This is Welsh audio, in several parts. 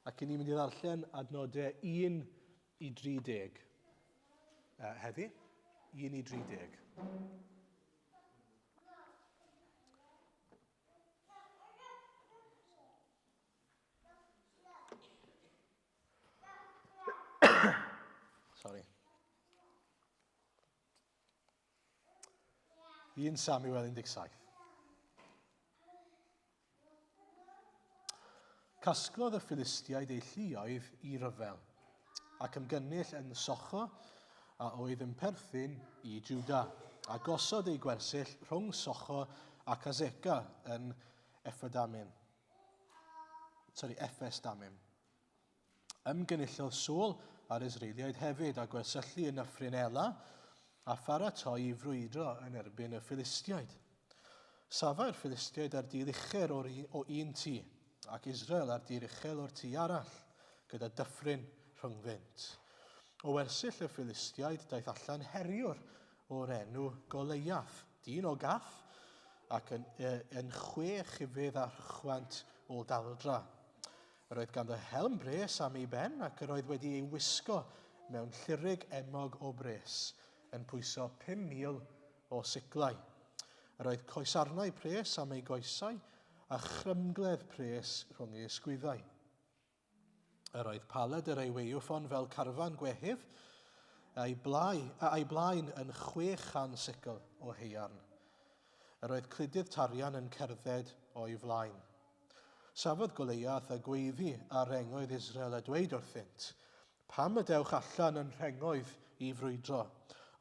Ac i ni'n mynd i ddarllen adnodau 1 i 30 heddi. 1 i 30. Sorry. 1 Samuel 17. Casglodd y Philistiaid eu lluoedd i ryfel, ac ymgynnull yn Socho, a oedd yn perthyn i Juda, a gosod eu gwersyll rhwng Socho ac Azeca yn Ephedamim. Sorry, Ephes Damim. Ymgynullodd Saul a'r Israeliaid hefyd, a gwersyllu yn nyffryn Ela, a pharatoi i frwydro yn erbyn y Philistiaid. Safai'r Philistiaid ar dir uchel o'r, o un tu, ac Israel ar dir uchel o'r tu arall, gyda dyffryn rhyngddynt. O wersyll y Philistiaid daeth allan heriwr o'r enw Goleiath, dyn o Gath, ac yn, yn chwe chufydd a rhychwant o daldra. Yr oedd ganddo helm bres am ei ben ac yr oedd wedi ei wisgo mewn llurig enwog o bres, yn pwyso 5,000 o siclau. Yr oedd coesarnau pres am ei goesau a chrymgledd pres rhwng ei ysgwyddau. Yr oedd paled yr eiweiwffon fel carfan gwehydd, a'i, blau, a'i blaen yn 600 sicl o haearn. Yr oedd cludydd tarian yn cerdded o'i flaen. Safodd Goleiath a gweiddi ar rengoedd Israel a dweud wrthynt, Pam y dewch allan yn rhengoedd i frwydro?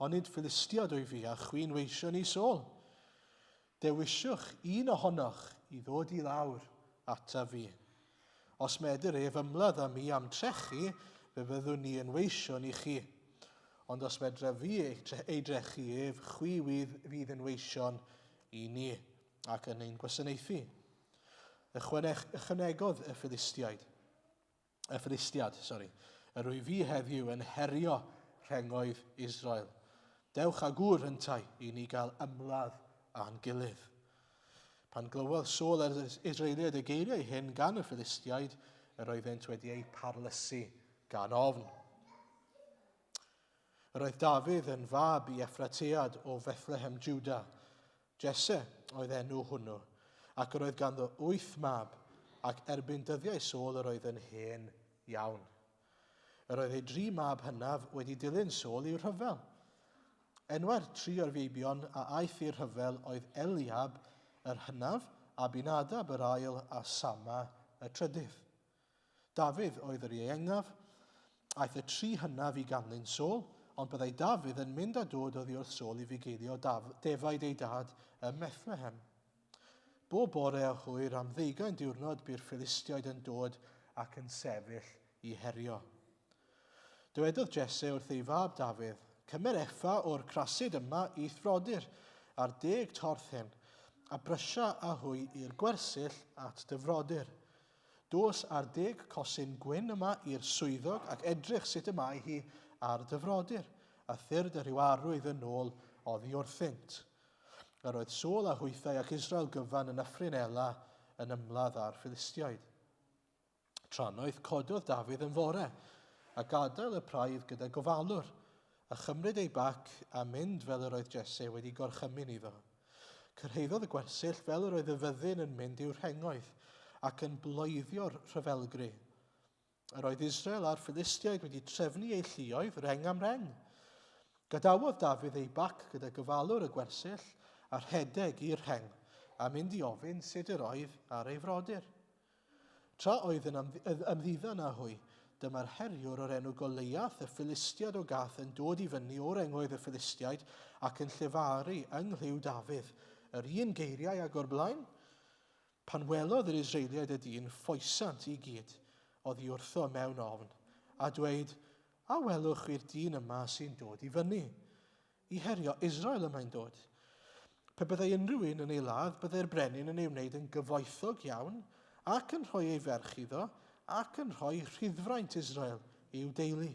Onid Philistiad wyf fi a chwi'n weision i Saul? Dewisiwch un ohonoch i ddod i lawr ataf fi. Os medr ef ymladd â mi a'm trechu, fe fyddwn ni yn weision i chi. Ond os medraf fi ei drechu ef, chwi fydd yn weision i ni, ac yn ein gwasanaethu. Ychwanegodd y Philistiaid, y Philistiad, sori, yr wyf fi heddiw yn herio rhengoedd Israel. Dewch â gŵr yntau i ni gael ymladd â'n gilydd. Pan glywodd Saul a'r Israeliaid y geiriau hyn gan y Philistiaid, yr oeddent wedi eu parlysu gan ofn. Yr oedd Dafydd yn fab i Effratead o Fethlehem Juda. Jesse oedd enw hwnnw, ac yr oedd ganddo wyth mab, ac erbyn dyddiau Saul yr oedd yn hen iawn. Yr oedd ei dri mab hynaf wedi dilyn Saul i'w rhyfel. Enwau'r tri o'r feibion a aeth i'r rhyfel oedd Eliab yr hynaf, Abinadab yr ail a Sama y trydydd. Dafydd oedd yr ieuengaf. Aeth y tri hynaf i ganlyn Saul, ond byddai Dafydd yn mynd a dod oddi wrth Saul i fugeilio defaid ei dad ym Methlehem. Bob bore a hwyr am ddeugain diwrnod bu'r Philistiaid yn dod ac yn sefyll i herio. Dywedodd Jesse wrth ei fab Dafydd, Cymer effa o'r crasid yma i'th frodyr, a'r deg torth hyn, a brysia â hwy i'r gwersyll at dy frodyr. Dos â'r deg cosyn gwyn yma i'r swyddog ac edrych sut y mae hi ar dy frodyr, a thyrd y rhyw arwydd yn ôl oddi wrthynt. Yr oedd Saul a hwythau ac Israel gyfan yn nyffryn Ela yn ymladd â'r Philistiaid. Trannoeth cododd Dafydd yn fore, a gadael y praidd gyda gofalwr, a chymryd ei bac a mynd fel yr oedd Jesse wedi gorchymyn iddo. Cyrhaeddodd y gwersyll fel yr oedd y fyddin yn mynd i'w rhengoedd, ac yn bloeddio'r rhyfelgri. Yr oedd Israel a'r Philistiaid wedi trefnu eu lluoedd reng am reng. Gadawodd Dafydd ei bac gyda gyfalwr y gwersyll a rhedeg i'r rheng, a mynd i ofyn sut yr oedd ar ei frodyr. Tra oedd yn ymddiddan â hwy, dyma'r heriwr o'r enw Goleiath, y Philistiad o Gath, yn dod i fyny o rengoedd y Philistiaid ac yn llefaru yng nghlyw Dafydd yr un geiriau ag o'r blaen. Pan welodd yr Israeliaid y dyn, ffoesant i gyd oddi wrtho mewn ofn, a dweud, A welwch chi'r dyn yma sy'n dod i fyny? I herio Israel y mae'n dod. Pe byddai unrhyw un yn ei ladd, byddai'r brenin yn ei wneud yn gyfoethog iawn, ac yn rhoi ei ferch iddo, ac yn rhoi rhyddfraint Israel i'w deulu.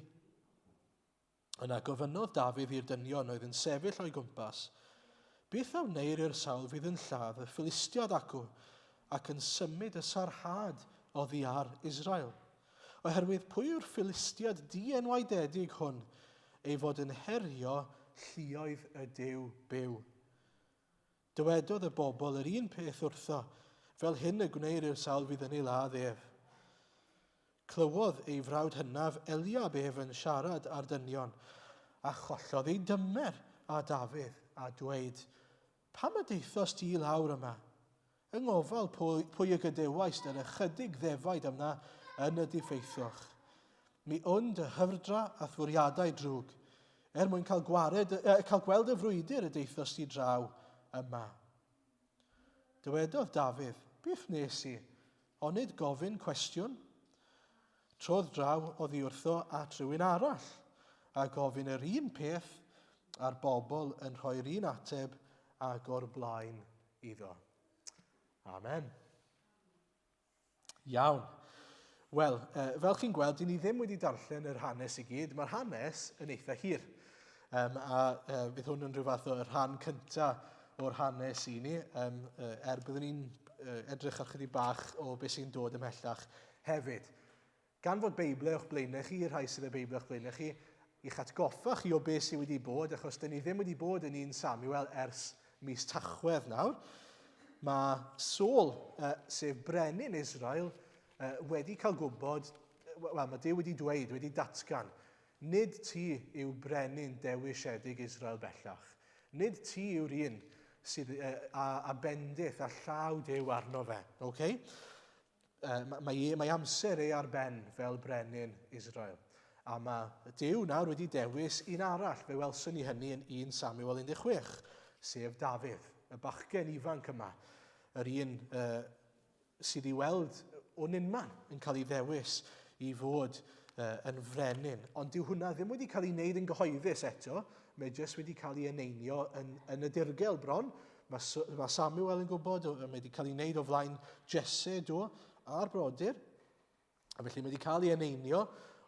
Yna gofynnodd Dafydd i'r dynion oedd yn sefyll o'i gwmpas, Beth a wneir i'r sawl fydd yn lladd y Philistiad acw, ac yn symud y sarhad oddi ar Israel? Oherwydd pwy yw'r Philistiad dienwaededig hwn, ei fod yn herio lluoedd y Duw byw? Dywedodd y bobl yr un peth wrtho, Fel hyn y gwneir i'r sawl fydd yn ei ladd ef. Clywodd ei frawd hynaf Eliab ef yn siarad â'r dynion, a chollodd ei dymer â Dafydd, a dweud, Pam y daethost ti i lawr yma? Yng ngofal pwy, pwy y gadewaist yr ychydig ddefaid yma yn y diffeithwch? Mi wn dy hyfrdra a'th fwriadau drwg, er mwyn cael, gwared, eh, cael gweld y frwydr y daethost ti draw yma. Dywedodd Dafydd, beth wnes i? Onid gofyn cwestiwn? Trodd draw oddi wrtho at rywun arall, a gofyn yr un peth, a'r bobl yn rhoi'r un ateb ag o'r blaen iddo. Amen. Iawn. Wel, fel chi'n gweld, dyn ni ddim wedi darllen yr hanes i gyd. Mae'r hanes yn eitha hir. Um, a uh, fydd hwn yn rhyw fath o'r rhan cyntaf o'r hanes i ni, um, uh, er byddwn ni'n uh, edrych ar chydig bach o beth sy'n dod ymhellach hefyd. Gan fod Beiblau o'ch blaenau chi, i'r rhai sydd â Beiblau o'ch blaenau chi, i'ch atgoffa chi o beth sydd wedi bod, achos dyn ni ddim wedi bod yn un Samuel ers mis Tachwedd nawr. Mae Saul, uh, sef brenin Israel, uh, wedi cael gwybod, wel, mae Duw wedi dweud, wedi datgan, nid ti yw brenin dewisiedig Israel bellach. Nid ti yw'r un sydd uh, a, a bendith a llaw Duw arno fe. Okay? Mae, mae amser ei ar ben fel brenin Israel. A mae Duw nawr wedi dewis un arall. Fe welson ni hynny yn 1 Samuel 16, sef Dafydd, y bachgen ifanc yma, yr un uh, sydd i weld o nunman yn cael ei ddewis i fod uh, yn frenin. Ond dyw hwnna ddim wedi cael ei wneud yn gyhoeddus eto, mae jyst wedi cael ei eneinio yn, yn y dirgel bron, Mae, mae Samuel yn gwybod, mae wedi cael ei wneud o flaen Jesse, do, a'r brodyr. A felly mae wedi cael ei eneinio,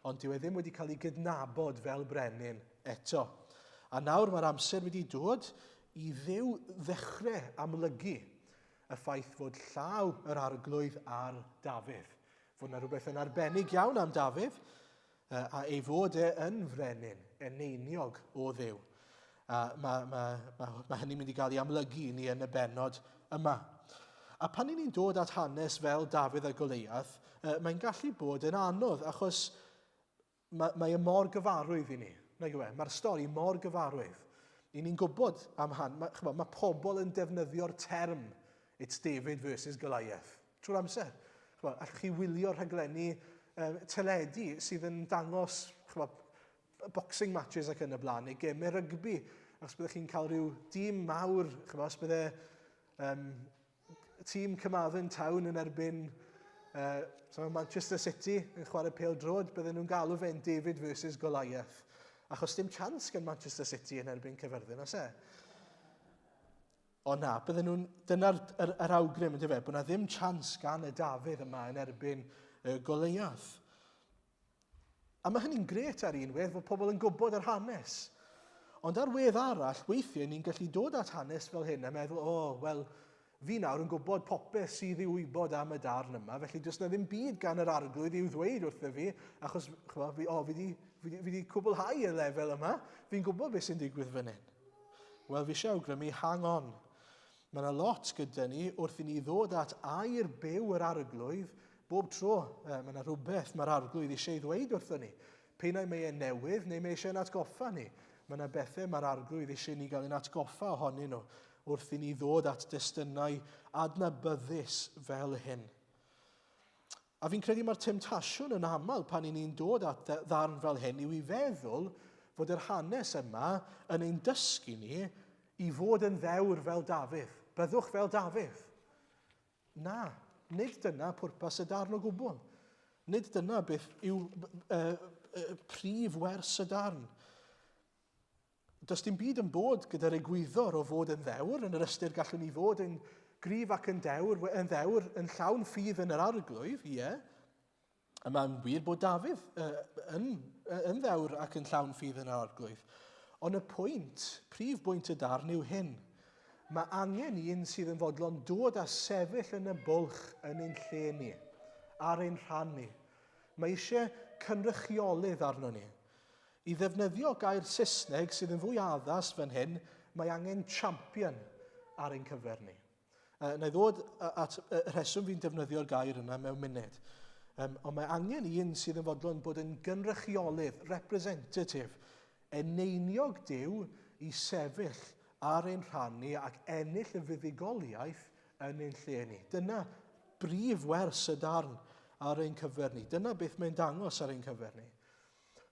ond dyw e ddim wedi cael ei gydnabod fel brenin eto. A nawr mae'r amser wedi dod i Dduw ddechrau amlygu y ffaith fod llaw yr arglwydd ar Dafydd. Fod yna rhywbeth yn arbennig iawn am Dafydd, a ei fod e yn frenin eneiniog o Dduw. A mae, mae, mae, mae hynny'n mynd i gael ei amlygu i ni yn y bennod yma. A pan ni'n dod at hanes fel Dafydd a Goleiath, mae'n gallu bod yn anodd achos mae, mae e mor gyfarwydd i ni. Nag yw e? Mae'r stori mor gyfarwydd. I ni'n gwybod am han, mae, chymod, mae pobl yn defnyddio'r term It's David versus Goliath. Trwy'r amser. Chymod, allwch chi wylio rhaglenni um, teledu sydd yn dangos chymod, boxing matches ac yn y blaen, neu gemau rygbi, os byddech chi'n cael rhyw dîm mawr, chymod, os bydde um, tîm Carmarthen Town yn erbyn uh, so Manchester City yn chwarae pêl drod, bydden nhw'n galw fe'n David versus Goliath. Achos dim chance gan Manchester City yn erbyn Cyfyrddin, oes e? Ond na, bydden nhw'n... Dyna'r yr, yr awgrym, ynddo fe, bod na ddim chance gan y Dafydd yma yn erbyn y Goleiath. A mae hynny'n gret ar un wedd, fod pobl yn gwybod yr hanes. Ond ar wedd arall, weithiau ni'n gallu dod at hanes fel hyn a meddwl, o, oh, wel, fi nawr yn gwybod popeth sydd i'w wybod am y darn yma, felly does na ddim byd gan yr arglwydd i'w ddweud wrtho fi, achos chwa, fi, oh, fi di, fi di, fi di cwblhau y lefel yma, fi'n gwybod beth sy'n digwydd fan hyn. Wel, fi eisiau awgrymu, hang on. Mae yna lot gyda ni wrth i ni ddod at air byw yr arglwydd bob tro. E, mae yna rhywbeth mae'r arglwydd eisiau ei ddweud wrthyn ni. P'un ai mae e'n newydd neu mae eisiau'n atgoffa ni. Mae yna bethau mae'r arglwydd eisiau ni gael ein atgoffa ohonyn nhw wrth i ni ddod at destunau adnabyddus fel hyn. A fi'n credu mae'r temtasiwn yn aml pan i ni'n dod at ddarn fel hyn yw i feddwl fod yr hanes yma yn ein dysgu ni i fod yn ddewr fel Dafydd. Byddwch fel Dafydd. Na, nid dyna pwrpas y darn o gwbl. Nid dyna beth yw uh, uh, prif wers y darn. Does dim byd yn bod gyda'r egwyddor o fod yn ddewr, yn yr ystyr gallwn ni fod yn gryf ac yn dewr, yn ddewr, yn llawn ffydd yn yr arglwydd, ie. A mae'n wir bod Dafydd yn, yn ddewr ac yn llawn ffydd yn yr arglwydd. Ond y pwynt, prif bwynt y darn yw hyn. Mae angen un sydd yn fodlon dod a sefyll yn y bwlch yn ein lle ni, ar ein rhan ni. Mae eisiau cynrychiolydd arno ni. I ddefnyddio gair Saesneg sydd yn fwy addas fan hyn, mae angen champion ar ein cyfer ni. Na i ddod at y rheswm fi'n defnyddio'r gair yna mewn munud. Ond mae angen un sydd yn fodlon bod yn gynrychiolydd, representative, eneiniog Duw i sefyll ar ein rhan ni ac ennill y fuddugoliaeth yn ein lle ni. Dyna brif wers y darn ar ein cyfer ni. Dyna beth mae'n dangos ar ein cyfer ni.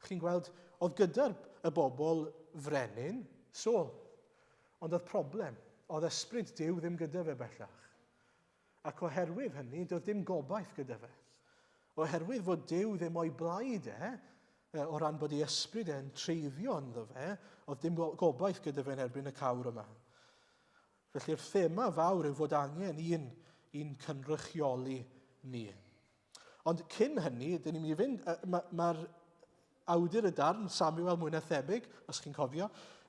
Chi'n gweld, oedd gyda'r y bobl frenin, Saul, ond oedd problem. Oedd ysbryd Duw ddim gyda fe bellach. Ac oherwydd hynny, doedd dim gobaith gyda fe. Oherwydd fod Duw ddim o'i blaid e, o ran bod ei ysbryd e'n treiddio ynddo fe, oedd dim gobaith gyda fe'n erbyn y cawr yma. Felly'r thema fawr yw fod angen un i'n cynrychioli ni. Ond cyn hynny, dyn ni'n mynd i fynd, mae'r ma awdur y darn, Samuel mwy na thebyg, os chi'n cofio,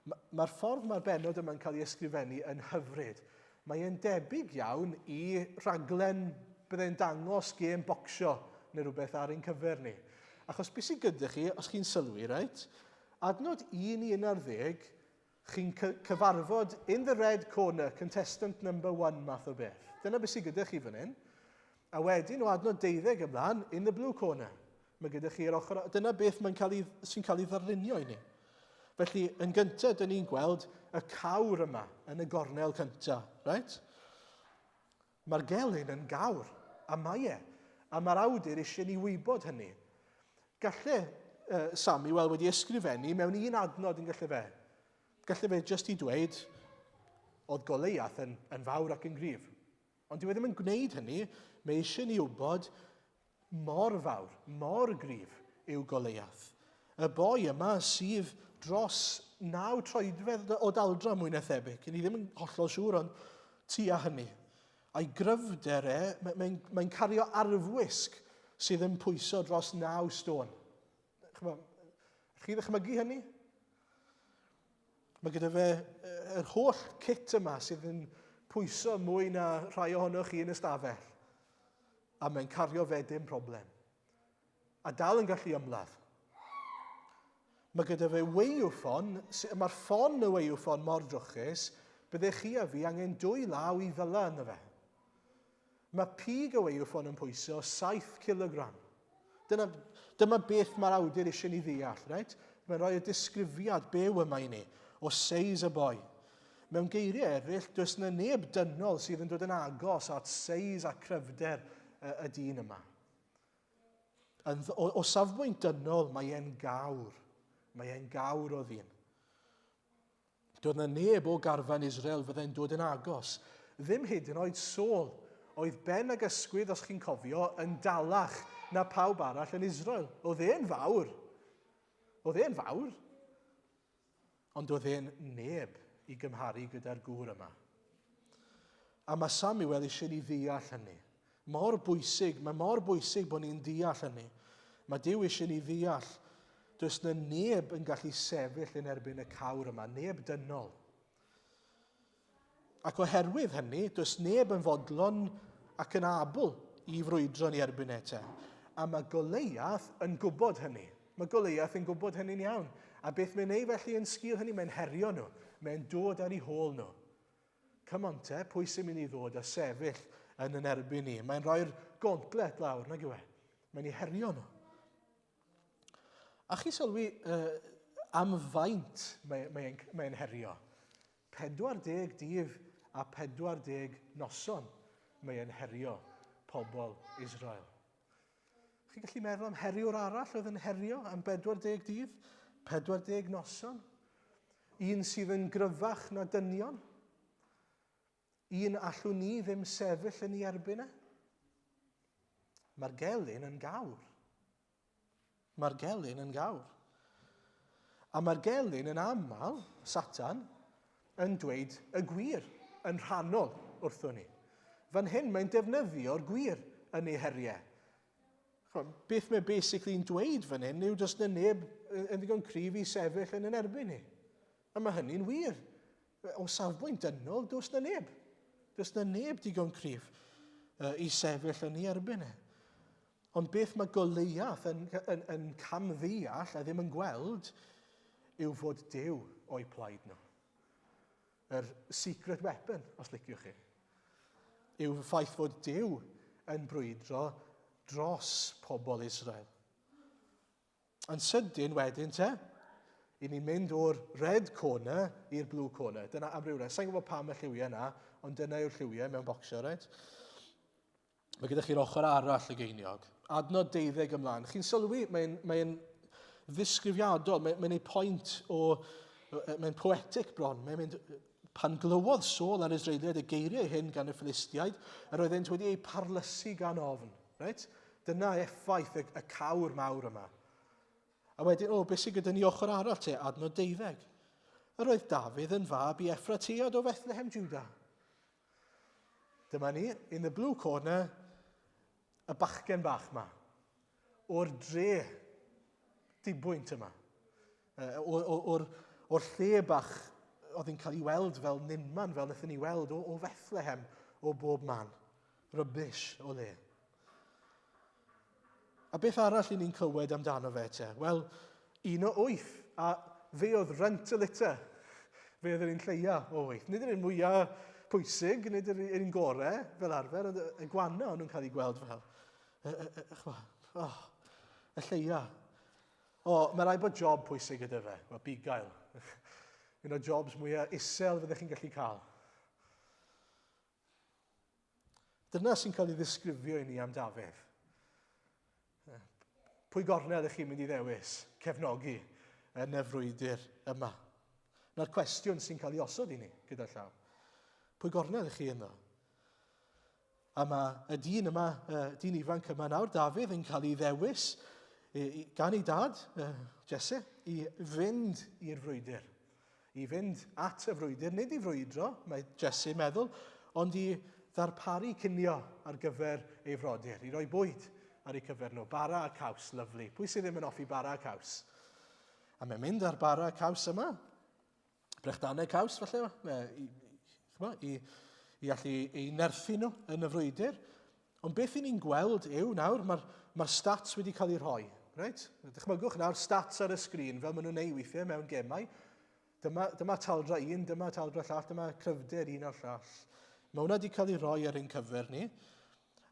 mae'r ma ffordd mae'r bennod yma'n cael ei ysgrifennu yn hyfryd. Mae e'n debyg iawn i rhaglen byddai'n dangos gêm bocsio neu rhywbeth ar ein cyfer ni. Achos beth sydd gyda chi, os chi'n sylwi, reit, adnod 1 i 11, Chi'n cyfarfod in the red corner, contestant number one math o beth. Dyna beth sydd gyda chi fan hyn. A wedyn o adnod deuddeg ymlaen, in the blue corner. Mae gyda chi'r ochr... Dyna beth mae'n cael ei, sy'n cael ei ddarlunio i ni. Felly, yn gyntaf, dyn ni'n gweld y cawr yma yn y gornel cyntaf, right? Mae'r gelyn yn gawr, a mae e. A mae'r awdur eisiau ni wybod hynny. Galle uh, Samuel wedi ysgrifennu mewn un adnod yn gallu fe. Galle fe jyst i dweud, oedd Goleiath yn, yn fawr ac yn gryf. Ond dyw e ddim yn gwneud hynny, mae eisiau ni wybod mor fawr, mor gryf yw Goleiath. Y boi yma sydd dros naw troedfedd o daldra mwy na thebyg. Ni ddim yn hollol siŵr, ond tua hynny. A'i gryfder e, mae'n mae, mae cario arfwisg sydd yn pwyso dros naw stôn. Chi ddychmygu hynny? Mae gyda fe yr holl kit yma sydd yn pwyso mwy na rhai ohonoch chi yn y stafell. A mae'n cario fe dim problem. A dal yn gallu ymladd. Mae gyda fe weiwffon, mae'r ffon y weiwffon mor drwchus, bydde chi a fi angen dwy law i ddyla ynddo fe. Mae pig y weiwffon yn pwyso 7 kilogram. Dyna, dyma beth mae'r awdur eisiau ni ddeall, right? Mae'n rhoi y disgrifiad byw yma i ni o seis y boi. Mewn geiriau eraill, does yna neb dynol sydd yn dod yn agos at seis a cryfder y, y dyn yma. Yn, o, o safbwynt dynol, mae e'n gawr. Mae e'n gawr o ddyn. Doedd na neb o garfan Israel fyddai'n dod yn agos. Ddim hyd yn oed Saul, oedd ben ag ysgwydd, os chi'n cofio, yn dalach na pawb arall yn Israel. Oedd e'n fawr. Oedd e'n fawr. Ond oedd e'n neb i gymharu gyda'r gŵr yma. A mae Samuel eisiau ni ddeall hynny. Mor bwysig, mae mor bwysig bod ni'n deall hynny. Mae Duw eisiau ni ddeall. Does na neb yn gallu sefyll yn erbyn y cawr yma, neb dynol. Ac oherwydd hynny, does neb yn fodlon ac yn abl i frwydro ni erbyn e te. A mae Goleiath yn gwybod hynny. Mae Goleiath yn gwybod hynny'n iawn. A beth mae'n ei felly yn sgil hynny? Mae'n herio nhw. Mae'n dod ar eu hôl nhw. Come on te, pwy sy'n mynd i ddod a sefyll yn yn erbyn ni? Mae'n rhoi'r gauntlet lawr, nag yw e? Mae'n ei herio nhw. A chi sylwi uh, am faint mae'n mae, mae, mae herio. 40 dydd a 40 noson mae e'n herio pobl Israel. Chi'n gallu meddwl am heriwr arall oedd yn herio am 40 dydd, 40 noson? Un sydd yn gryfach na dynion? Un allwn ni ddim sefyll yn ei erbyn e? Mae'r gelyn yn gawr. Mae'r gelyn yn gawr. A mae'r gelyn yn aml, Satan, yn dweud y gwir yn rhannol wrthon ni. Fan hyn mae'n defnyddio'r gwir yn ei heriau. Beth mae basically'n dweud fan hyn yw does na neb yn ddigon cryf i sefyll yn yn erbyn ni. A mae hynny'n wir. O safbwynt dynol, does na neb. Does na neb digon cryf i sefyll yn ei erbyn e. Ond beth mae Goliath yn, yn, yn camddeall a ddim yn gweld yw fod Duw o'i plaid nhw. Yr secret weapon, os liciwch chi, yw ffaith fod Duw yn brwydro dros pobl Israel. Yn sydyn wedyn te, i ni'n mynd o'r red corner i'r blue corner. Dyna am rywle. Sa'n gwybod pam y lliwiau yna, ond dyna yw'r lliwiau mewn bocsio, reit? Mae gyda chi'r ochr arall y geiniog. Adnod deuddeg ymlaen. Chi'n sylwi, mae'n mae ddisgrifiadol, mae'n mae ei pwynt o... Mae'n poetic bron. Mae'n mynd, pan glywodd Saul a'r Israeliaid y geiriau hyn gan y Philistiaid, yr oeddent wedi eu parlysu gan ofn. Right? Dyna effaith y, y cawr mawr yma. A wedyn, o, beth sydd gyda ni ochr arall te? Adnod deuddeg. Yr oedd Dafydd yn fab i Effratiad o Fethlehem, Juda. Dyma ni, in the blue corner, y bachgen bach ma, o'r dre dibwynt yma, o'r, or, or lle bach oedd yn cael ei weld fel ninman, fel wnaethon ni weld o, o Fethlehem, o bob man. Rybys o le. A beth arall i ni'n clywed amdano fe te? Wel, un o wyth, a fe oedd runt y litter. Fe oedd yr un lleia o wyth. Nid yr un mwyaf pwysig, nid yr un gorau fel arfer, ond y gwanna o'n nhw'n cael ei gweld fel. Oh, y lleia. O, mae rhaid bod job pwysig gyda fe. Wel, bugail. Un o'r jobs mwyaf isel fyddech chi'n gallu cael. Dyna sy'n cael ei ddisgrifio i ni am Dafydd. Pwy gornel ych chi'n mynd i ddewis cefnogi yn y frwydr yma? Na'r cwestiwn sy'n cael ei osod i ni gyda llaw. Pwy gornel ych chi ynddo? A mae y dyn yma, y dyn ifanc yma nawr, Dafydd, yn cael ei ddewis gan ei dad, Jesse, i fynd i'r frwydr. I fynd at y frwydr, nid i frwydro, mae Jesse'n meddwl, ond i ddarparu cinio ar gyfer ei frodyr, i roi bwyd ar eu cyfer nhw. Bara a caws, lyflu. Pwy sydd ddim yn hoffi bara a caws? A mae'n mynd ar bara a caws yma, brechdanau caws falle, i, i, i allu ei nerthu nhw yn y frwydr. Ond beth i ni'n gweld yw nawr, mae'r mae stats wedi cael eu rhoi. Right? Dychmygwch nawr stats ar y sgrin, fel maen nhw'n ei weithiau mewn gemau. Dyma, dyma taldra un, dyma taldra llall, dyma cryfder un o'r llall. Mae hwnna wedi cael ei roi ar ein cyfer ni.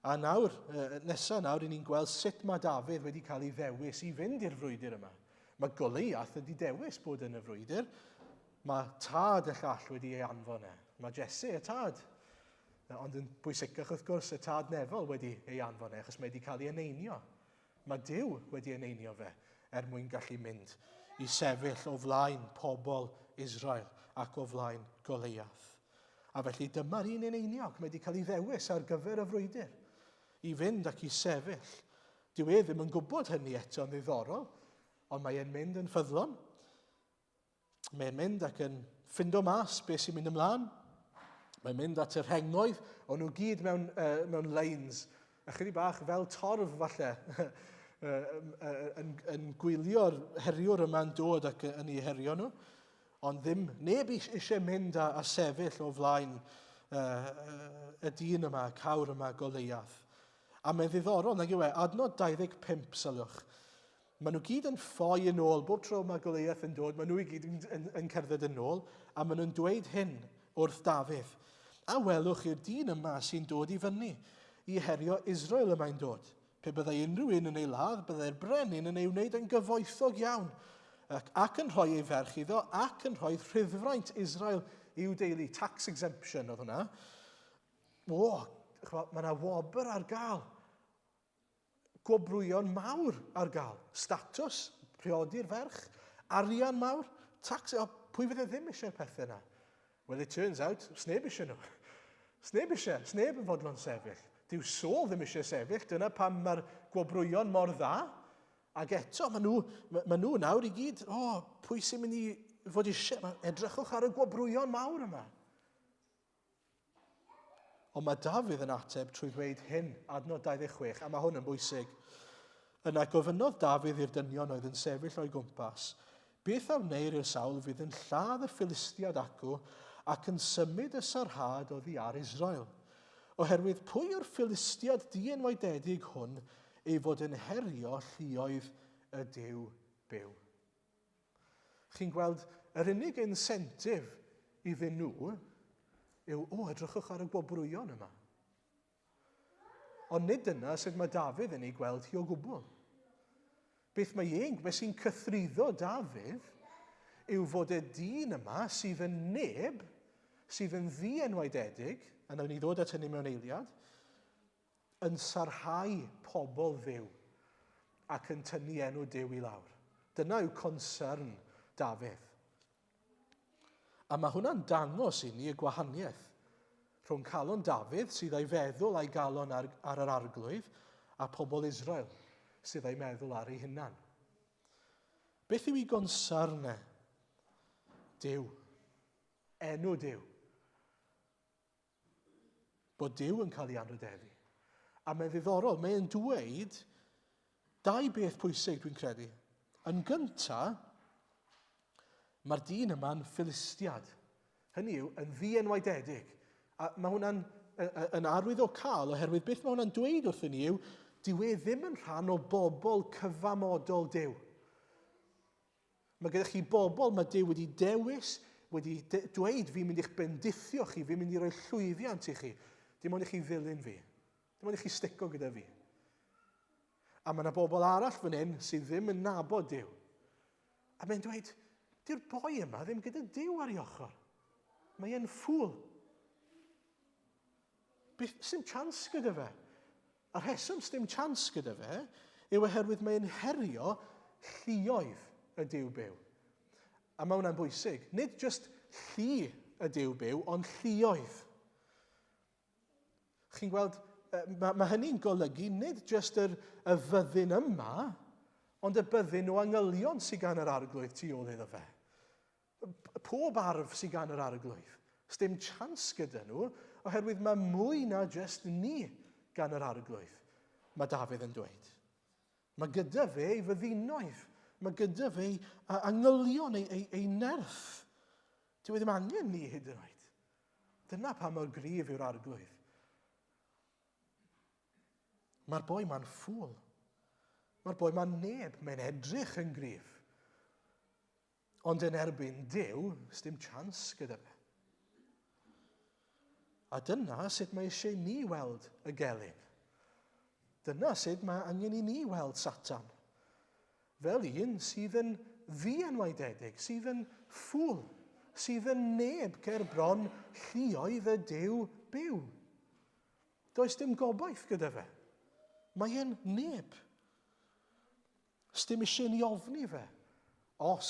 A nawr, nesaf nawr, i ni'n gweld sut mae Dafydd wedi cael ei ddewis i fynd i'r frwydr yma. Mae Goliath wedi dewis bod yn y frwydr. Mae tad y llall wedi ei anfon e. Mae Jesse, y tad, Ond yn bwysicach wrth gwrs, y tad nefol wedi ei anfon e, achos mae wedi cael ei eneinio. Mae Duw wedi eneinio fe er mwyn gallu mynd i sefyll o flaen pobl Israel ac o flaen Goliath. A felly dyma'r un eneiniog, mae wedi cael ei ddewis ar gyfer y frwydr, i fynd ac i sefyll. Dyw e ddim yn gwybod hynny eto yn ddiddorol, ond mae e'n mynd yn ffyddlon. Mae'n mynd ac yn ffindo mas beth sy'n mynd ymlaen. Mae'n mynd at y rhengoedd, o'n nhw gyd mewn, mewn lines, ychydig bach fel torf falle, yn, yn gwylio'r heriwr yma'n dod ac yn ei herio nhw. Ond ddim, neb eisiau mynd a, a sefyll o flaen uh, y dyn yma, y cawr yma, Goliath. A mae'n ddiddorol, nag yw e? Adnod 25, sylwch. Maen nhw gyd yn ffoi yn ôl. Bob tro mae Goliath yn dod, maen nhw i gyd yn, yn, yn cerdded yn ôl, a maen nhw'n dweud hyn wrth Dafydd. A welwch i'r dyn yma sy'n dod i fyny, i herio Israel y mae'n dod. Pe byddai unrhyw un yn ei ladd, byddai'r brenin yn ei wneud yn gyfoethog iawn, ac, ac yn rhoi ei ferch iddo, ac yn rhoi rhyddfraint Israel i'w deulu. Tax exemption oedd hwnna. O, mae yna wobr ar gael. Gwobrwyon mawr ar gael. Statws, priodi'r ferch, arian mawr, tax, o, pwy fydde ddim eisiau'r pethau yna? Well, it turns out, sneb eisiau nhw. Sneb eisiau, sneb yn fodlon sefyll. Dyw Saul ddim eisiau sefyll, dyna pam mae'r gwobrwyon mor dda. Ac eto, maen nhw, maen nhw nawr i gyd, o, oh, pwy sy'n mynd i fod eisiau? Edrychwch ar y gwobrwyon mawr yma. Ond mae Dafydd yn ateb trwy ddweud hyn, adnod 26, a mae hwn yn bwysig. Yna gofynnodd Dafydd i'r dynion oedd yn sefyll o'i gwmpas, Beth a wneir i'r sawl fydd yn lladd y Philistiad acw ac yn symud y sarhad oddi ar Israel? Oherwydd pwy yw'r Philistiad dienwaededig hwn ei fod yn herio lluoedd y Duw byw. Chi'n gweld, yr unig insentif iddyn nhw yw, o, edrychwch ar y gwobrwyon yma. Ond nid dyna sut mae Dafydd yn ei gweld hi o gwbl. Beth mae e'n, beth sy'n cythruddo Dafydd yw fod y dyn yma sydd yn neb, sydd yn ddienwaededig, a nawn ni ddod at hynny mewn eiliad, yn sarhau pobl Dduw ac yn tynnu enw Duw i lawr. Dyna yw concern Dafydd. A mae hwnna'n dangos i ni y gwahaniaeth rhwng calon Dafydd, sydd a'i feddwl a'i galon ar, ar yr arglwydd, a pobl Israel, sydd a'i meddwl ar ei hunan. Beth yw ei gonsarn e? Duw. Enw Duw. Bod Duw yn cael ei anrhydeddu. A mae'n ddiddorol, mae'n dweud dau beth pwysig dwi'n credu. Yn gyntaf, mae'r dyn yma'n Philistiad. Hynny yw, yn ddienwaededig. A mae hwnna'n yn arwydd o cael, oherwydd beth mae hwnna'n dweud wrthyn ni yw, dyw e ddim yn rhan o bobl cyfamodol Duw. Mae gyda chi bobl mae Duw wedi dewis, wedi de dweud, fi'n mynd i'ch bendithio chi, fi'n mynd i roi llwyddiant i chi. Dim ond i chi ddilyn fi. Dim ond i chi stico gyda fi. A mae yna bobl arall fan hyn sydd ddim yn nabod Duw. A mae'n dweud, dyw'r boi yma ddim gyda Duw ar ei ochr. Mae e'n ffŵl. Beth sy'n chance gyda fe? A'r rheswm sdim chance gyda fe yw oherwydd mae'n herio lluoedd y Duw byw. A mae hwnna'n bwysig. Nid just llu y Duw byw, ond lluoedd. Chi'n gweld, mae, mae hynny'n golygu nid just yr, y fyddin yma, ond y byddin o angylion sydd gan yr arglwydd tu ôl iddo fe. Pob arf sydd gan yr arglwydd. Sdim chance gyda nhw, oherwydd mae mwy na just ni gan yr arglwydd, mae Dafydd yn dweud. Mae gyda fe ei fyddinoedd, mae gyda fe ei angylion, ei, ei, ei nerth. Dyw e ddim angen ni hyd yn oed. Dyna pa mor gryf yw'r arglwydd. Mae'r boi ma'n ffŵl. Mae'r boi ma'n neb, mae'n edrych yn gryf. Ond yn erbyn Duw, sdim chance gyda fe. A dyna sut mae eisiau ni weld y gelyn. Dyna sut mae angen i ni weld Satan. Fel un sydd yn ddienwaededig, sydd yn ffŵl, sydd yn neb ger bron lluoedd y Duw byw. Does dim gobaith gyda fe. Mae e'n neb. Sdim eisiau ni ofni fe, os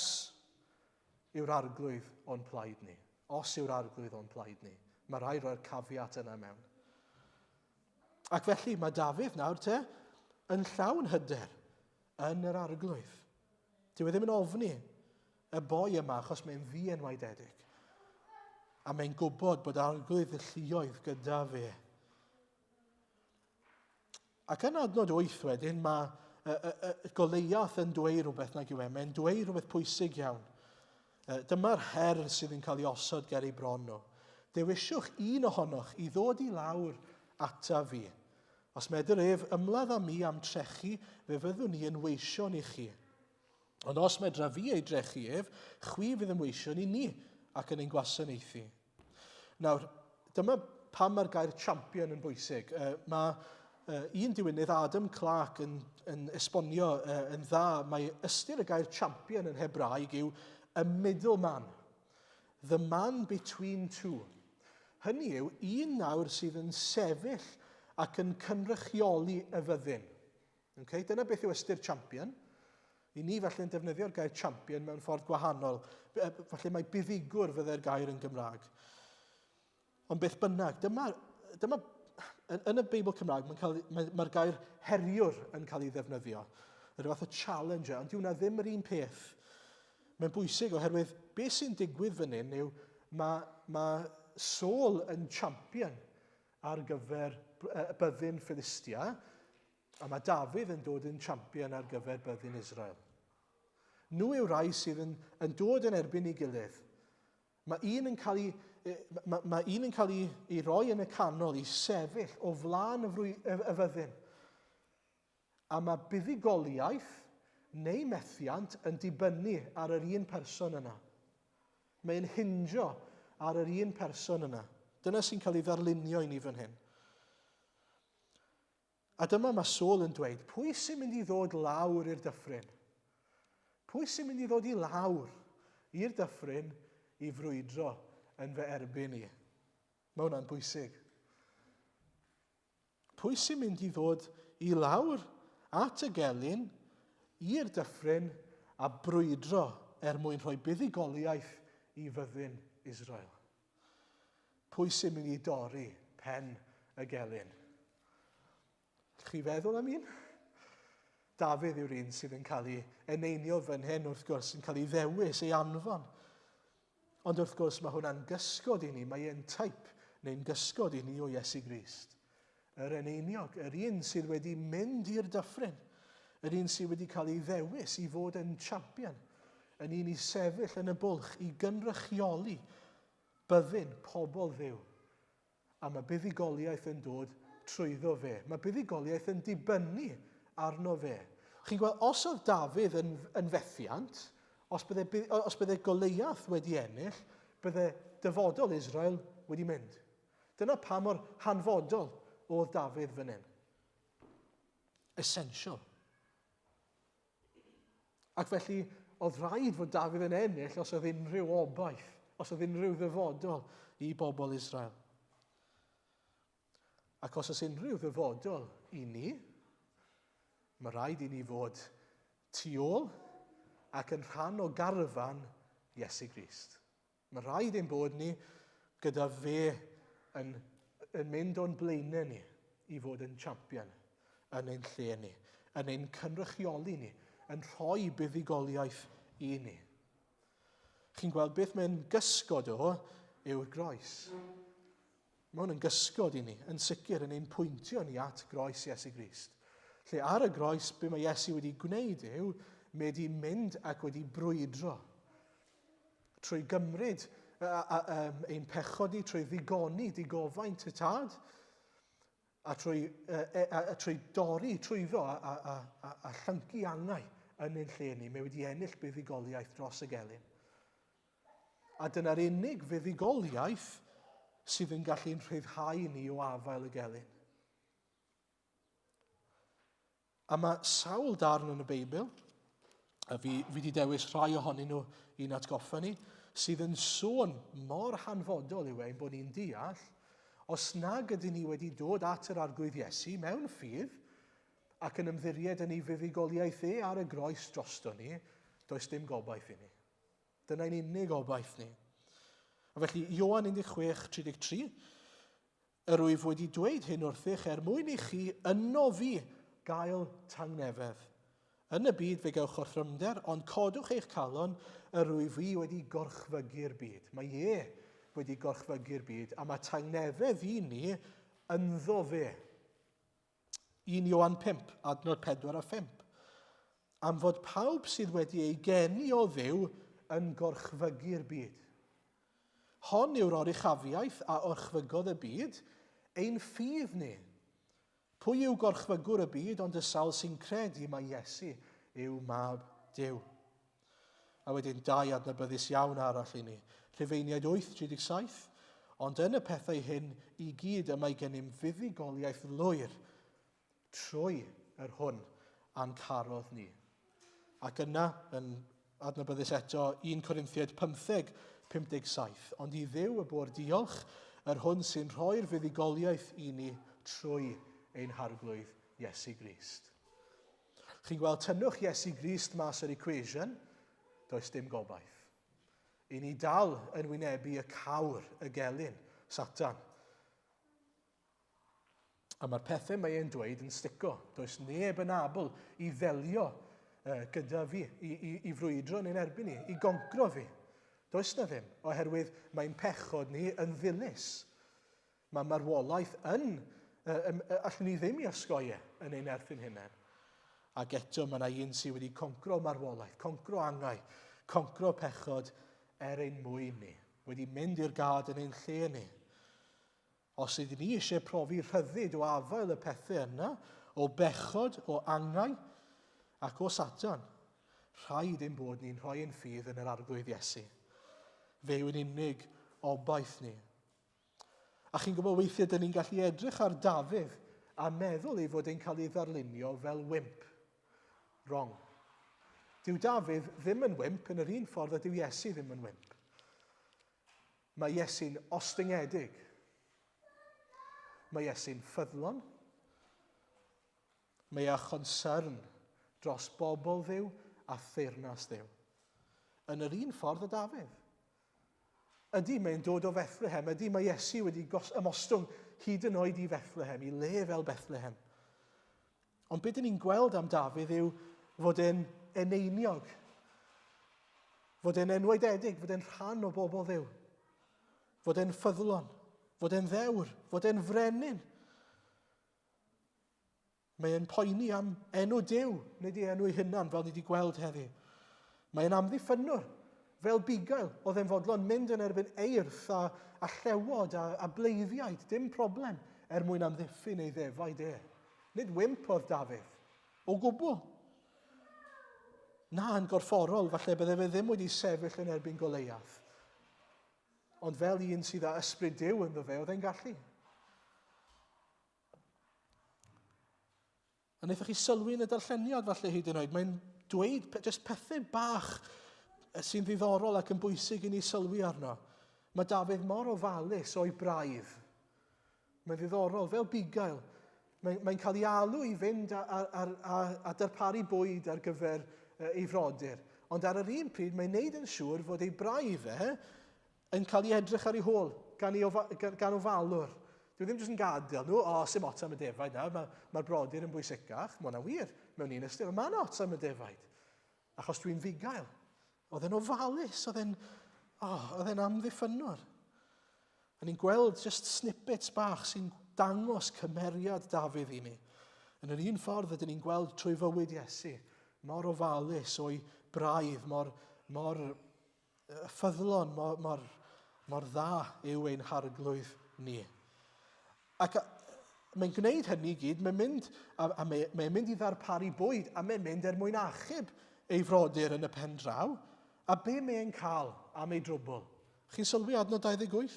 yw'r arglwydd o'n plaid ni. Os yw'r arglwydd o'n plaid ni. Mae rhaid rhoi'r caveat yna mewn. Ac felly mae Dafydd nawr te yn llawn hyder yn yr arglwydd. Dyw e ddim yn ofni y boi yma achos mae'n ddienwaededig. A mae'n gwybod bod arglwydd y lluoedd gyda fe. Ac yn adnod 8 wedyn, mae y, y, y Goleiath yn dweud rhywbeth nag yw e. Mae'n dweud rhywbeth pwysig iawn. Dyma'r her sydd yn cael ei osod ger ei bron nhw. Dewisiwch un ohonoch i ddod i lawr ata fi. Os medr ef ymladd â mi am trechu, fe fyddwn ni yn weision i chi. Ond os medra fi ei drechu ef, chwi fydd yn weision i ni ac yn ein gwasanaethu. Nawr, dyma pam mae'r gair champion yn bwysig. Mae un diwynydd, Adam Clark, yn, yn esbonio yn dda, mae ystyr y gair champion yn Hebraeg yw a middleman, the man between two. Hynny yw, un nawr sydd yn sefyll ac yn cynrychioli y fyddin. Okay? Dyna beth yw ystyr champion. I ni falle yn defnyddio'r gair champion mewn ffordd gwahanol. Falle mae buddugwr fyddai'r gair yn Gymraeg. Ond beth bynnag, dyma, dyma yn, yn y Beibl Cymraeg mae'n cael, mae, mae'r gair heriwr yn cael ei ddefnyddio. Yr fath o challenger, ond dyw hwnna ddim yr un peth. Mae'n bwysig oherwydd beth sy'n digwydd fan hyn yw mae, mae Saul yn champion ar gyfer byddin Philistia, a mae Dafydd yn dod yn champion ar gyfer byddin Israel. Nhw yw rai sydd yn, yn dod yn erbyn ei gilydd. Mae un yn cael ei, mae, mae un yn cael ei, ei roi yn y canol i sefyll o flaen y, frwy, y, y fyddin. A mae buddugoliaeth neu methiant yn dibynnu ar yr un person yna. Mae'n hinjo ar yr un person yna. Dyna sy'n cael ei ddarlunio i ni fan hyn. A dyma mae Saul yn dweud, pwy sy'n mynd i ddod lawr i'r dyffryn? Pwy sy'n mynd i ddod i lawr i'r dyffryn i frwydro yn fy erbyn i? Mae hwnna'n bwysig. Pwy sy'n mynd i ddod i lawr at y gelyn, i'r dyffryn, a brwydro er mwyn rhoi buddugoliaeth i fyddin Israel? Pwy sy'n mynd i dorri pen y gelyn? Chi feddwl am un? Dafydd yw'r un sydd yn cael ei eneinio fan hyn, wrth gwrs, yn cael ei ddewis, ei anfon. Ond wrth gwrs mae hwnna'n gysgod i ni, mae e'n type neu'n gysgod i ni o Iesu Grist. Yr eneiniog, yr un sydd wedi mynd i'r dyffryn, yr un sydd wedi cael ei ddewis i fod yn champion, yn un i sefyll yn y bwlch, i gynrychioli byddin pobl Dduw. A mae buddugoliaeth yn dod trwyddo fe. Mae buddugoliaeth yn dibynnu arno fe. Chi'n gweld, os oedd Dafydd yn, yn fethiant, os bydde, os bydde Goleiath wedi ennill, bydde dyfodol Israel wedi mynd. Dyna pa mor hanfodol oedd Dafydd fan hyn. Essential. Ac felly, oedd rhaid fod Dafydd yn ennill os oedd unrhyw obaith, os oedd unrhyw ddyfodol i bobl Israel. Ac os oes unrhyw ddyfodol i ni, mae rhaid i ni fod tu ôl ac yn rhan o garfan Iesu Grist. Mae rhaid ein bod ni gyda fe yn, yn mynd o'n blaenau ni i fod yn champion yn ein lle ni, yn ein cynrychioli ni, yn rhoi buddugoliaeth i ni. Chi'n gweld beth mae'n gysgod o yw'r groes. Mae hwn yn gysgod i ni, yn sicr yn ein pwyntio ni at groes Iesu Grist. Lle ar y groes, be mae Iesu wedi gwneud yw, mae wedi mynd ac wedi brwydro trwy gymryd ein pechod ni, trwy ddigoni digofaint y tad, a trwy, a, a, a trwy dorri trwyddo a, a, a, a, a llyncu angau yn ein lle ni. Mae wedi ennill buddugoliaeth dros y gelyn. A dyna'r unig fuddugoliaeth sydd yn gallu'n rhyddhau ni o afael y gelyn. A mae sawl darn yn y Beibl, a fi, fi wedi dewis rhai ohonyn nhw i'n atgoffa ni, sydd yn sôn mor hanfodol yw e ein bod ni'n deall, os nag ydyn ni wedi dod at yr Arglwydd Iesu mewn ffydd ac yn ymddiried yn ei fuddugoliaeth e ar y groes drosto ni, does dim gobaith i ni. Dyna'n unig obaith ni. A felly, Ioan 16, 33, Yr wyf wedi dweud hyn wrthych er mwyn i chi yno fi gael tangnefedd. Yn y byd fe gewch orthrymder, ond codwch eich calon, yr wyf fi wedi gorchfygu'r byd. Mae e wedi gorchfygu'r byd, a mae tangnefedd i ni ynddo fe. 1 Ioan 5, adnod 4 a 5. Am fod pawb sydd wedi ei geni o Dduw yn gorchfygu'r byd. Hon yw'r oruchafiaeth a orchfygodd y byd, ein ffydd ni. Pwy yw gorchfygwr y byd ond y sawl sy'n credu mai Iesu yw mab Duw? A wedyn dau adnabyddus iawn arall i ni. Rhufeiniaid 8, 37. Ond yn y pethau hyn i gyd y mae gennym fuddugoliaeth lwyr trwy yr hwn a'n carodd ni. Ac yna, yn adnabyddus eto, 1 Corinthiaid 15, 57. Ond i Dduw y bo'r diolch, yr hwn sy'n rhoi'r fuddugoliaeth i ni trwy ein harglwydd Iesu Grist. Chi'n gweld, tynnwch Iesu Grist mas o'r equation, does dim gobaith. I ni dal yn wynebu y cawr, y gelyn, Satan. A mae'r pethau mae e'n dweud yn stico. Does neb yn abl i ddelio uh, gyda fi, i, i, i frwydro neu'n erbyn i, i goncro fi. Does na ddim, oherwydd mae'n pechod ni yn ddilys. Mae marwolaeth yn, allwn ni ddim i osgoi e yn ein erthyn hunain. Ac eto mae yna un sydd wedi concro marwolaeth, concro angau, concro pechod er ein mwyn ni, wedi mynd i'r gad yn ein lle ni. Os ydyn ni eisiau profi rhyddid o afael y pethau yna, O bechod, o angau, ac o Satan. Rhaid ein bod ni'n rhoi ein ffydd yn yr Arglwydd Iesu. Fe yw'n unig obaith ni. A chi'n gwybod weithiau dyn ni'n gallu edrych ar Dafydd a meddwl ei fod e'n cael ei ddarlunio fel wimp. Wrong. Dyw Dafydd ddim yn wimp yn yr un ffordd a dyw Iesu ddim yn wimp. Mae Iesu'n ostyngedig. Mae Iesu'n ffyddlon. Mae â chonsyrn dros bobl Dduw a theyrnas Dduw. Yn yr un ffordd â Dafydd. Ydy, mae'n dod o Fethlehem. Ydy, mae Iesu wedi ymostwng hyd yn oed i Fethlehem, i le fel Bethlehem. Ond beth dyn ni'n gweld am Dafydd yw fod e'n eneiniog, fod e'n enwaededig, fod e'n rhan o bobl Dduw, fod e'n ffyddlon, fod e'n ddewr, fod e'n frenin. Mae e'n poeni am enw Duw, nid ei enw ei hunan, fel ni wedi gweld heddi. Mae e'n amddiffynnwr, fel bugail, oedd e'n fodlon mynd yn erbyn eirth a, a llewod a, a bleiddiaid, dim problem, er mwyn amddiffyn ei ddefaid e. Nid wimp oedd Dafydd, o gwbl. Na, yn gorfforol, falle bydde fe ddim wedi sefyll yn erbyn Goleiath. Ond fel un sydd â ysbryd Duw ynddo fe, oedd e'n gallu. A wnaethoch chi sylwi yn y darlleniad falle hyd yn oed, mae'n dweud jyst pethau bach sy'n ddiddorol ac yn bwysig i ni sylwi arno. Mae Dafydd mor ofalus o'i braidd. Mae'n ddiddorol, fel bugail. Mae'n mae cael ei alw i fynd a, a, a, a, a darparu bwyd ar gyfer ei frodyr. Ond ar yr un pryd, mae'n neud yn siŵr fod ei braidd e yn cael ei edrych ar ei hôl gan, ei ofa, gan, gan ofalwr. Dwi ddim jyst yn gadael nhw, o, oh, sy'n ots am y defaid nawr, mae'r ma brodyr yn bwysicach. Mae hwnna'n wir, mewn un ystyr, ond mae'n ots am y defaid. Achos dwi'n fugail. Oedd e'n ofalus, oedd e'n oh, oedd e'n amddiffynnwr. A ni'n gweld just snippets bach sy'n dangos cymeriad Dafydd i ni. Yn yr un ffordd ydyn ni'n gweld trwy fywyd Iesu, mor ofalus o'i braidd, mor, mor ffyddlon, mor, mor, mor dda yw ein harglwydd ni. Ac mae'n gwneud hynny i gyd, mae'n mynd, a, a mae, mae'n mynd i ddarparu bwyd, a mae'n mynd er mwyn achub ei frodyr yn y pen draw. A be mae'n cael am ei drwbl? Chi'n sylwi adnod 28?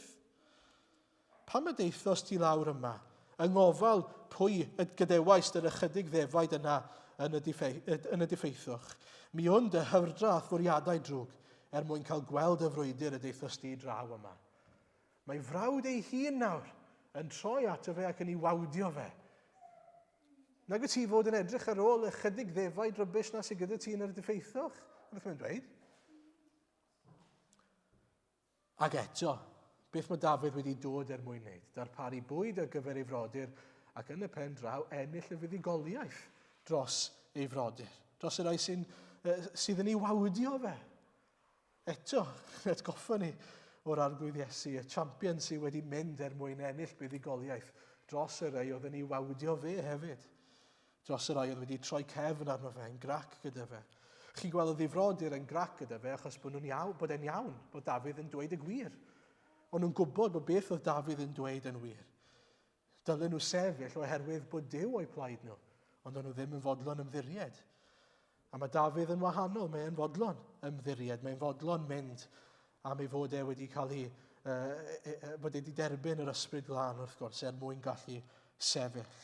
Pam y deithost ti lawr yma? Yng ngofal pwy y gadewaist yr ychydig ddefaid yna yn y, diffe, yn y diffeithwch? Mi wn dy hyfrdra a'th fwriadau drwg, er mwyn cael gweld y frwydr y deithost ti draw yma. Mae frawd ei hun nawr yn troi ato fe ac yn ei wawdio fe. Nag wyt ti fod yn edrych ar ôl ychydig ddefaid rybys na sydd gyda ti yn yr diffeithwch? Beth mae'n dweud? Ac eto, beth mae Dafydd wedi dod er mwyn wneud? Darparu bwyd ar gyfer ei frodyr ac yn y pen draw ennill y fuddugoliaeth dros ei frodyr, dros y rhai sy'n, sydd yn ei wawdio fe. Eto, atgoffa ni o'r Arglwydd Iesu, y champion sydd wedi mynd er mwyn ennill buddugoliaeth dros y rhai oedd yn ei wawdio fe hefyd. Dros y rhai oedd wedi troi cefn arno fe, yn grac gyda fe. Chi'n gweld y ddifrodyr yn grac gyda fe achos bod nhw'n iawn, bod e'n iawn, bod Dafydd yn dweud y gwir. O'n nhw'n gwybod bod beth oedd Dafydd yn dweud yn wir. Dylen nhw sefyll oherwydd bod Duw o'u plaid nhw, ond o'n nhw ddim yn fodlon ymddiried. A mae Dafydd yn wahanol, mae e'n fodlon ymddiried, mae'n fodlon mynd am ei fod e wedi cael ei, uh, bod e wedi derbyn yr ysbryd glân wrth gwrs er mwyn gallu sefyll.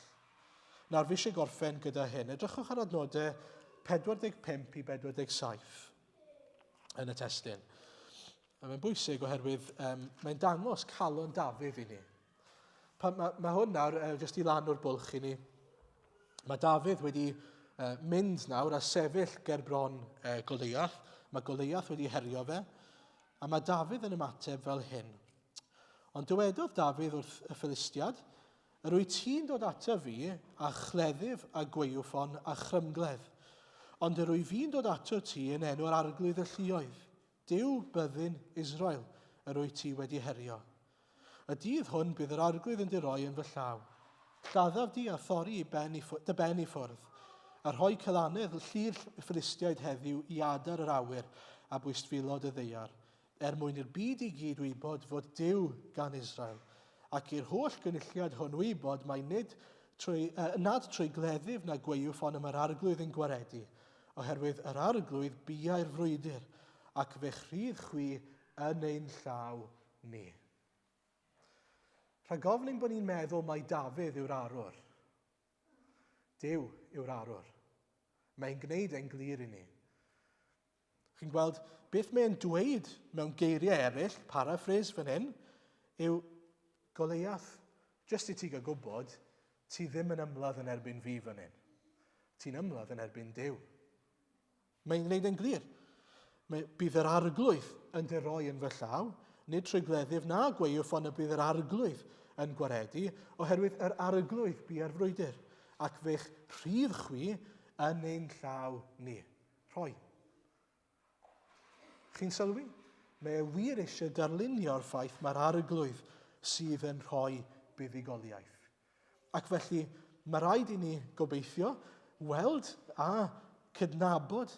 Nawr, fi eisiau gorffen gyda hyn. Edrychwch ar adnodau 45 i 47 yn y testun. A mae'n bwysig oherwydd um, mae'n dangos calon Dafydd i ni. Pa, mae, mae hwn nawr, uh, jyst i lan o'r bwlch i ni, mae Dafydd wedi uh, mynd nawr a sefyll ger bron uh, Goliath. Mae Goliath wedi herio fe, a mae Dafydd yn ymateb fel hyn. Ond dywedodd Dafydd wrth y Philistiad, Yr wyt ti'n dod ataf fi â chleddyf a gwaywffon a chrymgledd, ond yr wyf fi'n dod ato ti yn enw'r Arglwydd y lluoedd, Duw byddin Israel, yr wyt ti wedi herio. Y dydd hwn bydd yr Arglwydd yn dy roi yn fy llaw. Lladdaf di a thorri i ben i dy ben i ffwrdd, a rhoi celanedd llu'r Philistiaid heddiw i adar yr awyr a bwystfilod y ddaear, er mwyn i'r byd i gyd wybod fod Duw gan Israel, ac i'r holl gynulliad hwn wybod mai nid Trwy, uh, nad trwy gleddyf na gwaywffon y mae'r arglwydd yn gwaredu, oherwydd yr arglwydd biau'r frwydr, ac fe'ch rhydd chwi yn ein llaw ni. Rhag ofn ein bod ni'n meddwl mai Dafydd yw'r arwr. Duw yw'r arwr. Mae'n gwneud e'n glir i ni. Chi'n gweld beth mae'n dweud mewn geiriau eraill, paraphrase fan hyn, yw Goleiath, jyst i ti gael gwybod, ti ddim yn ymladd yn erbyn fi fan hyn. Ti'n ymladd yn erbyn Duw. Mae'n gwneud yn glir. Mae, bydd yr arglwydd yn dy roi yn fy llaw, nid trwy gleddyf na gwaywffon y bydd yr arglwydd yn gwaredu, oherwydd yr arglwydd bu ar frwydr, ac fe'ch rhydd chwi yn ein llaw ni. Rhoi. Chi'n sylwi? Mae e wir eisiau darlunio'r ffaith mae'r arglwydd sydd yn rhoi buddugoliaeth. Ac felly, mae rhaid i ni gobeithio weld a cydnabod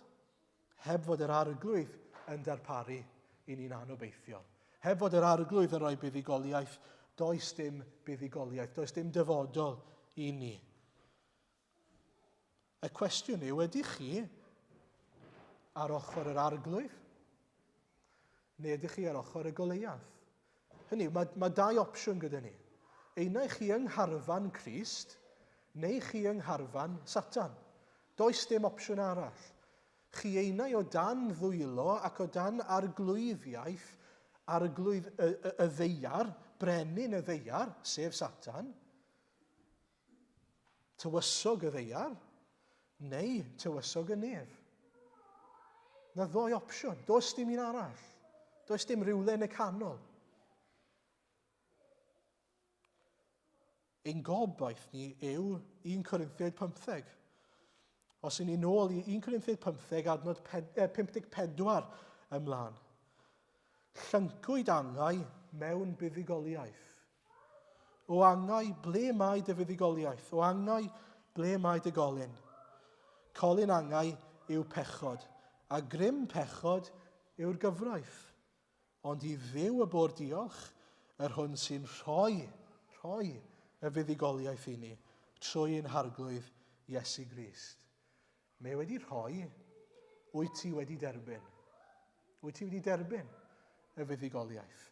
heb fod yr arglwydd yn darparu i ni'n anobeithiol. Heb fod yr arglwydd yn rhoi buddugoliaeth, does dim buddugoliaeth, does dim dyfodol i ni. Y cwestiwn yw, ydych chi ar ochr yr arglwydd? Neu ydych chi ar ochr y Goleiath? Hynny yw, mae, mae dau opsiwn gyda ni. Einau chi yng ngharfan Crist, neu chi yng ngharfan Satan. Does dim opsiwn arall. Chi einau o dan ddwylo ac o dan arglwyddiaeth arglwydd y, y, y ddeiar, brenin y ddeiar, sef Satan, Tywysog y ddeiar neu tywysog y nef. Na ddoi opsiwn. Does dim un arall. Does dim rhywle yn y canol. Ein gobaith ni yw 1 Corinthiaid 15. Os y'n ni nôl i 1 Corinthiaid 15 adnod 54 ymlaen. Llyncwyd angau mewn buddugoliaeth. O angau, ble mae dy fuddugoliaeth? O angau, ble mae dy golyn? Colyn angau yw pechod, a grym pechod yw'r gyfraith. Ond i Dduw y bo'r diolch, yr hwn sy'n rhoi, rhoi y fuddugoliaeth i ni, trwy ein harglwydd Iesu Grist. Mae wedi rhoi, wyt ti wedi derbyn. Wyt ti wedi derbyn y fuddugoliaeth.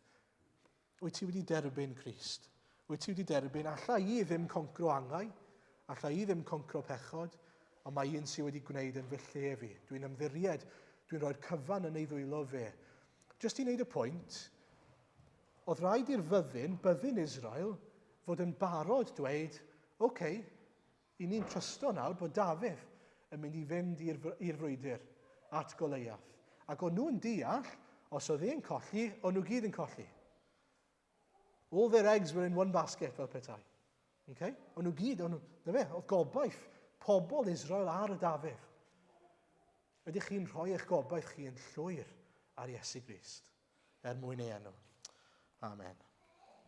Wyt ti wedi derbyn Crist? Wyt ti wedi derbyn, alla i ddim concro angau, alla i ddim concro pechod, ond mae un sydd wedi gwneud yn fy lle fi. Dwi'n ymddiried, dwi'n rhoi'r cyfan yn ei ddwylo fe. Just i wneud y pwynt, oedd rhaid i'r fyddin, byddin Israel, fod yn barod dweud, oce, okay, i ni'n trysto nawr bod Dafydd yn mynd i fynd i'r frwydr at Goleiath. Ac o'n nhw'n deall, os oedd e'n colli, o'n nhw gyd yn colli. All their eggs were in one basket, fel petai. Okay? O'n nhw gyd, o'n nhw, na fe, oedd gobaith pobl Israel ar y Dafydd. Ydych chi'n rhoi eich gobaith chi yn llwyr ar Iesu Grist, er mwyn ei enw. Amen.